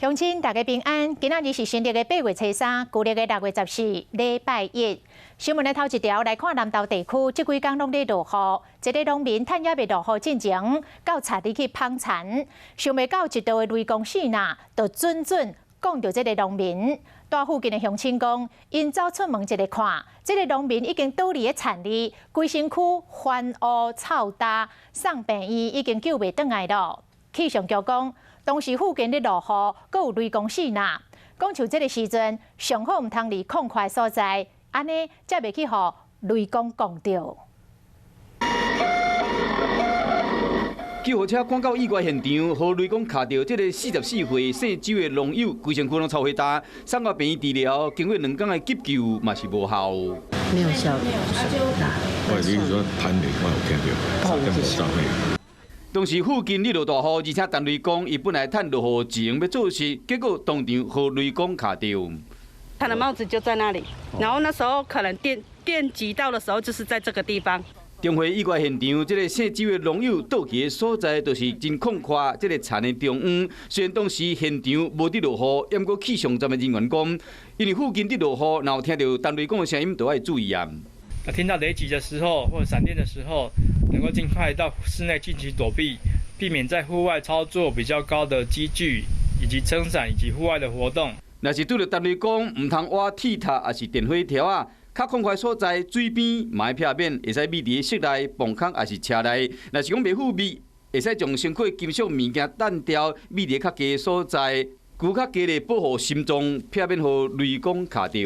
鄉親大家平安，今仔日是新曆的8月初3，舊曆的6月14，禮拜一。新聞的頭一條來看南投地區，這幾工攏咧落雨，一個農民趁猶未落雨進前，到田裡去捧田，想袂到一道的雷公爍爁，就準準摃著這个農民。蹛附近的鄉親講，𪜶走出門一个看，這个農民已經倒佇咧田裡，規身軀翻烏臭焦，送病院已經救袂轉來囉。氣象局講，當時附近咧落雨，閣有雷公爍爁，講像這个時陣上好毋通佇曠闊所在，按呢才袂去予雷公摃著。救護車趕到意外現場，予雷公敲著這个44歲姓周的農友，規身軀攏臭火焦，送到病院治療，經過2工的急救，嘛是無效。沒有效。喂，你說彈雷，我有聽著，3點50。當時附近咧落大雨，而且陳雷公伊本來趁落雨前欲做事，結果當場予雷公敲著。他的帽子就在那裡，然後那時候可能電擊到的時候，就是在這個地方。中和意外現場，這个姓周的農友倒去的所在，就是真曠闊，這个田的中央。雖然當時現場無佇落雨，毋過氣象站的人員講，因為附近佇落雨，若有聽著陳雷公的聲音，就愛注意啊。那聽到雷擊的時候，或者閃電的時候，能夠盡快到室內進行躲避，避免在戶外操作比較高的機具，以及撐傘以及戶外的活動。若是拄著陳雷公，毋通倚鐵塔，抑是電火柱仔。較曠闊所在，水邊嘛愛避免，會使覕佇室內、磅空抑是車內。若是講袂赴覕，會使將身軀金屬物件擲掉，覕佇較低所在，懸較低咧保護心臟，避免予雷公敲著。